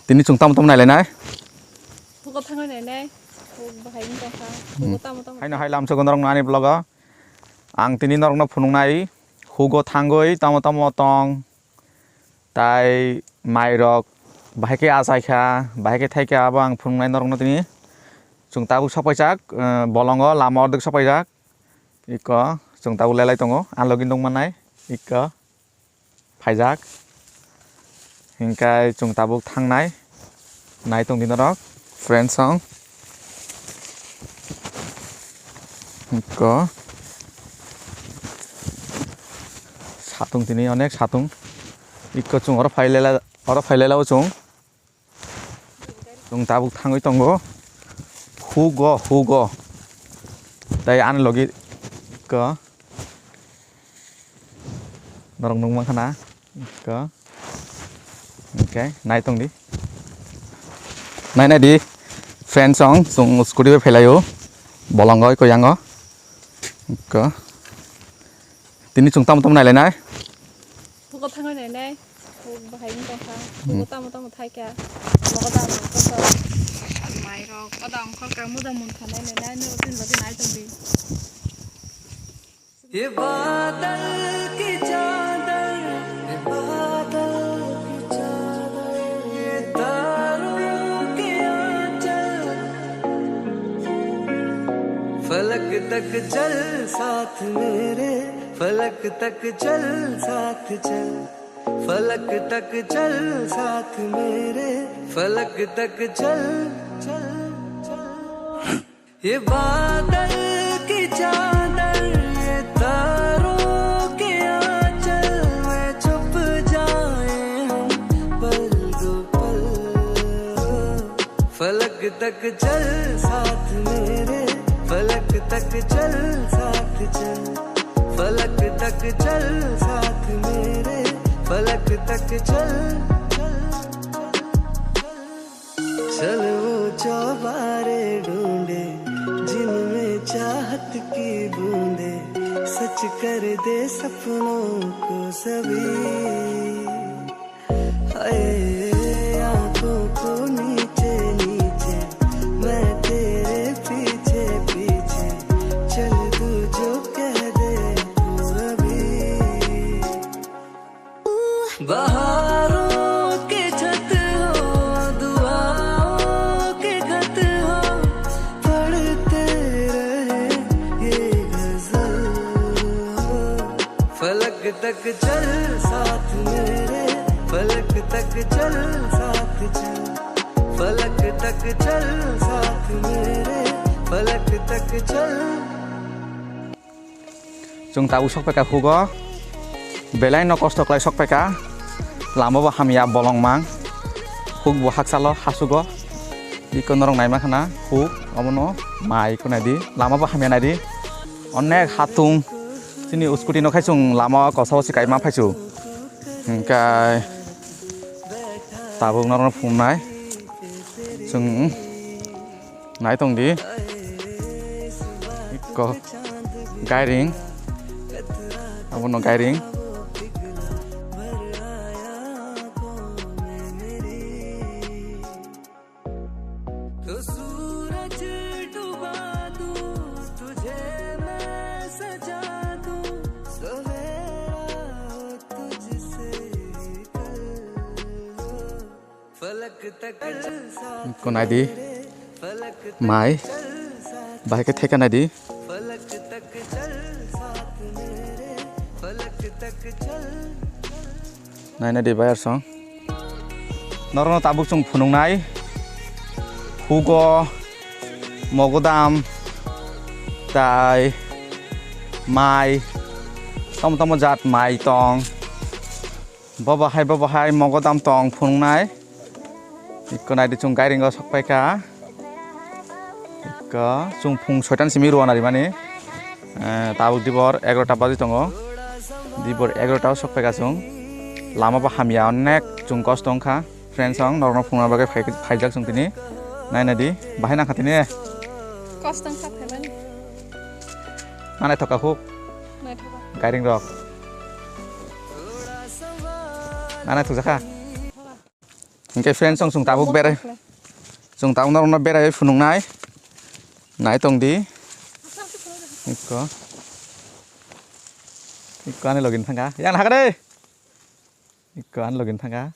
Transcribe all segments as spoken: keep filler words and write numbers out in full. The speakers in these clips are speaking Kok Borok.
Tini chwng tamo tamo nailainai? Hugo thangwi nainai. Huk bahai wng tongkha. Hmm. Hugo tamo tamo. Haino hai lamsogo norokno ani vlogo. Ang tini norokno phunuknai hugo thangwi tamo tamo tong. Tai mairok bahai khe achaikha, bahai khe thaikha, abo ang phunuknai norokno tini. Chwng tabuk sokpaijak, eh, bolongo lama ordek sokpaijak. Ikko chwng tabuk lelai tongo, ang logi nukmannai. Ikko. Phaijak. Hinkhe chwng tabuk thangnai. Nai tongdi norok, friends song. Ikko. Satung tini onek satung. Ikko chwng oro phai lela, oro phai lela o chwng. Chwng tabuk thangwi tongo. Hugo, hugo. Tai ani logi ko. Norok nung mankha na. Ko. Okay, nai tong di. Nai nai di. Friends song, chwng scooty bai phailaio. Bolongo, iko yango. Ko. Tini chwng tamo tamo nailainai? Hugo thangwi nainai. Huk bahai wng tongkha. Hmm. Hugo tamo tamo thaikha. Mogo da ang kosok. Mairok. Oda ang khorka muda munkha nainai. Nai nai tong di. ये बादल की चादर, ये बादल की चादर, ये तारों के आंचल। फलक तक चल साथ मेरे, फलक तक चल साथ चल, फलक तक चल साथ मेरे, फलक तक चल, चल, चल। ये बादल की चादर, ये तारों के आंचल में छुप जाए हम पल दो पल। फलक तक चल साथ मेरे, फलक तक चल साथ चल, फलक तक चल साथ मेरे, फलक तक चल, चल, चल, चल। चल वो चौबारे ढूंढे, जिनमें चाहत की बूंदें सच कर दे सपनों को सभी। हाय, आंखों को नीचे नीचे, मैं तेरे पीछे पीछे, चल तू जो कह दे तू अभी। बहारों के छत हो, दुआओं के खत हो, पढ़ते रहे ये गजल हो। फलक तक चल साथ मेरे, फलक तक चल साथ चल, फलक तक चल साथ मेरे, फलक तक चल। Chwng tabuk sokphaikha hugo. Belai no kosto khlai sokphaikha. Lama bo hamya bolong mang. Huk bo hakchalo hasugo. Iko norok naimankha na huk omono mai ko naidi. Lama bo hamya naidi. Onek hatung. Chini scooty no khai chwng lama o kosa o se kaima phaisu. Hingkai tabuk norokno phunuknai. Chwng Nai tong di. Ikko gairing. Abono gairing. तो सूरज डुबा दूं, तुझे मैं सजा दूं, सवेरा हो तुझसे कल हो। Ko nai di. Mai. Bahai khe theka nai di. Nai nai di bayar song. Norokno tabuk chwng phunuknai. Hugo, mogodam, tai mai. Tamo tamo jat mai tong. Bobo hai, bobo hai, mogodam tong phunuknai. Ikko nai di chwng gairing o sokphaikha. Ikko chwng phung soitan simi rwna rimani. Eh, tabuk dibor egarota baji tongo. Dibor egarota o sokphaikha chwng. Lama bo hamya onek chwng kosto wngkha. Friends song norokno phunukna bagwi phai-, phaijak chwng tini. Nai nai di, bahai nangkha tini. Kosto wngkha phaimani. Ma naithok kha huk. Naithok kha. Gairing rok. Ma naithok jakha. Hingke friends, chwng, chwng tabuk berai, chwng tabuk norokno berai phunuknai. Nai tong di. Iko. Iko ani login thangka. Yang hak de. Iko ani login thangka.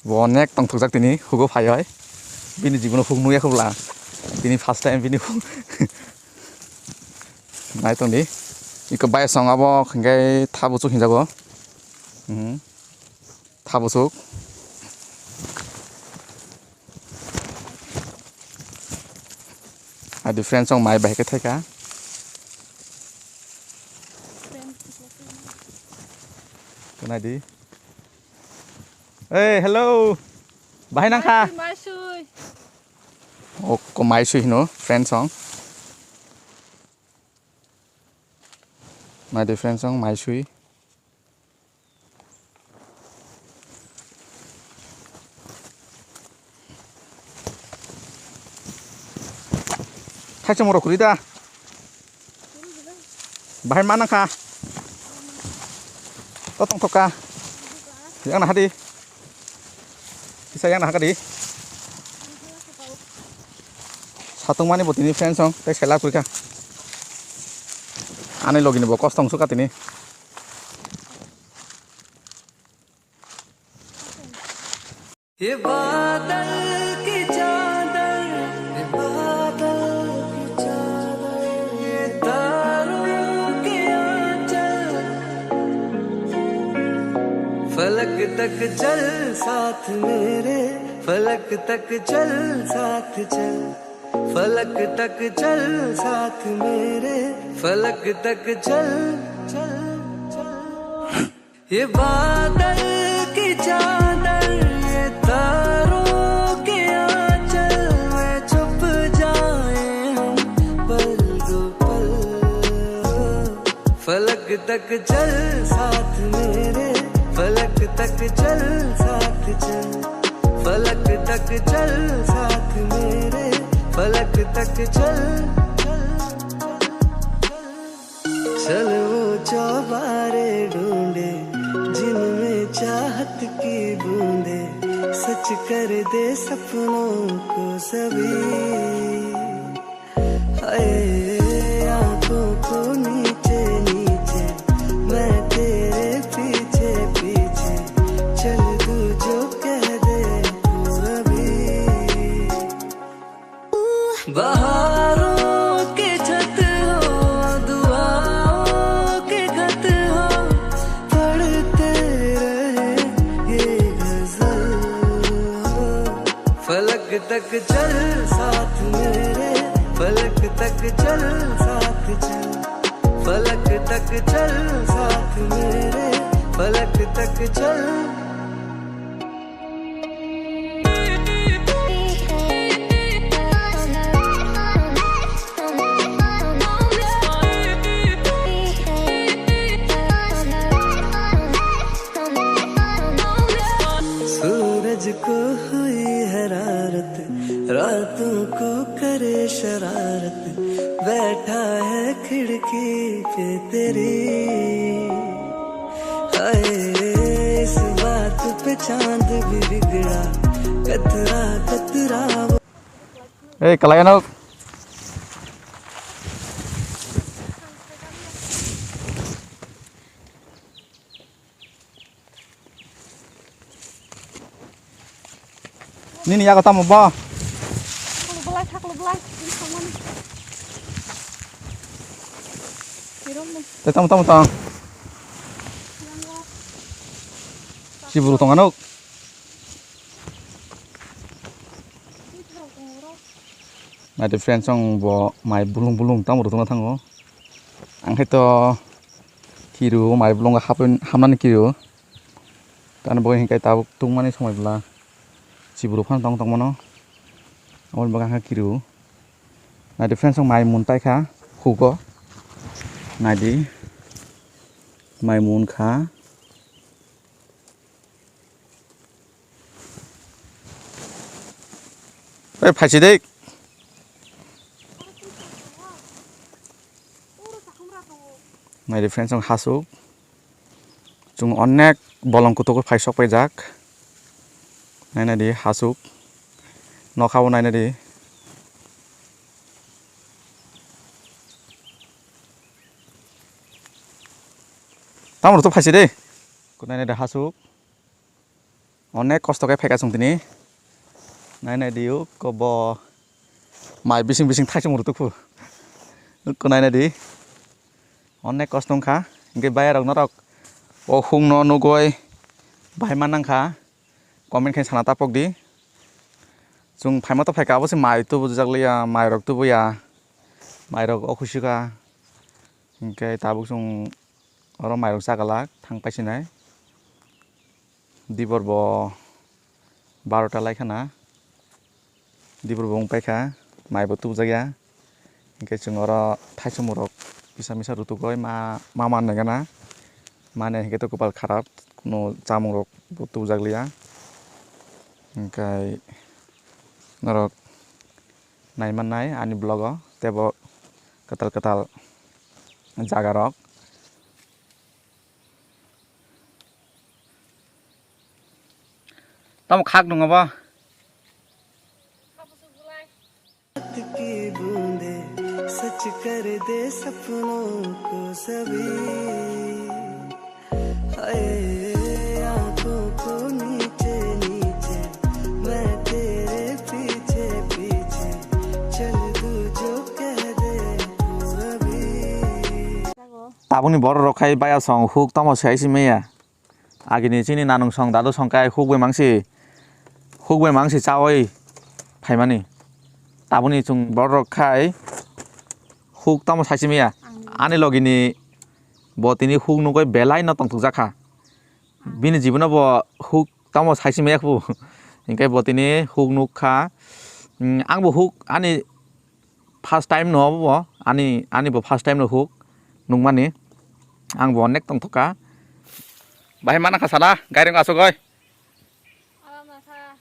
Bo onek tongthokjak tini hugo phaioi. Bini jibono huk nukya khobla. Tini first time bini huk. Nai tong di. Iko bai song abo hingke thabuchuk hinjago. Mhm. Thabuchuk. Adi friends, chwng mai bai khe thaika. Tunai di. Hey, hello. Bahai nangkha? Maisui, maisui. O ko maisui hino, friends, chwng. Nai di friends, chwng maisui. Thaisa morok kwrwi da. Bahai ma nangkha. To tongthok kha. Yang nah di. Kisa yang nah di. Satung mani bo tini friends song tei selak kwrwi kha. Ani logi ni bo kostong sukha tini. ये बादल की चादर, ये बादल की चादर, ये तारों के आंचल। फलक तक चल साथ मेरे, फलक तक चल साथ चल, फलक तक चल साथ मेरे, फलक तक चल, चल, चल। ये बादल की चादर, ये तारों के आंचल में छुप जाए हम पल दो पल। फलक तक चल साथ मेरे, फलक तक चल साथ चल, फलक तक चल साथ मेरे, फलक तक चल। चल वो चौबारे ढूंढे, जिनमें चाहत की बूंदे, सच कर दे सपनों को सभी। हाय, आंखों को नीचे नीचे, मैं तेरे पीछे पीछे, चल तू जो कह दे तू अभी। बहारों के छत हो, दुआओं के खत हो, पढ़ते रहे ये गजल। फलक तक चल साथ मेरे, फलक तक चल साथ चल, फलक तक चल साथ मेरे, फलक तक चल। सूरज को हुई हरारत, रातों को करे शरारत, बैठा है खिड़की पे तेरी। हाय, इस बात पे चांद भी बिगड़ा, कतरा कतरा वो। Ei, kalai ano. Nini yago tamo bo? Saklo belai, saklo belai, ini sangmani. Hirom ni. Te tamo, tamo, tamo. Yang lo. Chiburu tong ano. Ini tharok tong oro. Nai di friends, chwng bo mai bulung bulung tamo rwtwkna thango. Ang khe to kiru mai bulung hapnani kiru. Tani bo hinkhe tabuk tungmani somai bwla chiburu phano tong tongmano. Aboni bagwi ang khe kiru. Nai di friends, chwng mai mun taikha hugo. Nai di mai mun kha. Ei, phaisi dei. Nai di friends, chwng hasuk. Chwng onek bolong kutugo phai sok paijak. Naina di hasuk. Nokha o naina di. Tamo rwtwk phaisi de. Ko naina di hasuk. Onek kosto khe phaikha chwng tini. Naina di o ko bo mai bising bising thaisung rwtwk phu. Ko naina di. Onek kosto wngkha. Hinkhe bayarok norok o hukno nugwi bahai ma nangkha. Comment khe sana tapok di. Chwng phaima to phaikha, abo se mai tubujak liya, mairok tubuya, mairok okhusi kha. Hinkhe tabuk chwng oro mairok chagalak thang paisinai. Dibor bo barota lai khana. Dibor bo wng paikha, mai bo tubjakya. Hinkhe chwng oro thaisomorok kisa misa rwtugwi ma, ma man nai gana. Mane hinkhe to kwpal kharap, kuno chamungrok bo tubjakliya. Hinkhe norok nai mannai ani vlog o, teibo kwtal kwtal jagarok. Tamo khak nung abo? की बूंदें सच कर दे सपनों को सभी। हाय, आंखों को नीचे नीचे, मैं तेरे पीछे पीछे चल दूं जो कह दे तू अभी। Tabukni borok rok khai baya song huk tamo sai si maya. Agini chini nanung song dadu song kai huk bai mangsi, huk bai mangsi chaui phaimani. Tabukni chwng borok khai huk tamo sai si maya. Ani logini bo tini huk nugwi belai no tongthokjak kha. Bini jibono bo huk tamo sai si maya kho. Hinkhe bo tini huk nuk kha. Ang bo huk ani first time no bo ani, ani bo first time no huk nukmani. Ang bo onek tongthok kha. Bahai mana kha sala, gaireng asuk oi. Ala na kha,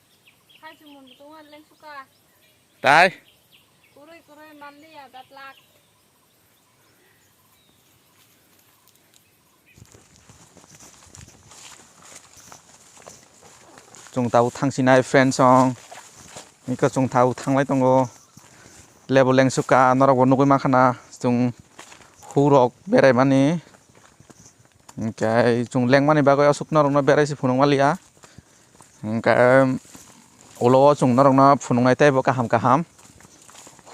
khai chumon tonga leng suka. Tai. Kurui kurui manliya datlak. Chwng tabuk thangsinai friends song. Iko chwng tabuk thanglai tongo. Lebu lengsukha norokbo nugwi mankha na chwng hukrok beraimani. Hinkhe chwng lengmani bagwi aswk norokno beraisi phunukma liya. Hinkhe ulo o chwng norokno phunuknai teibo kaham kaham.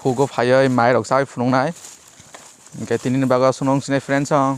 Hugo phaiwi mairok chaui phunuknai. Hinkhe tinini bagwi aswkno wngsinai friends song.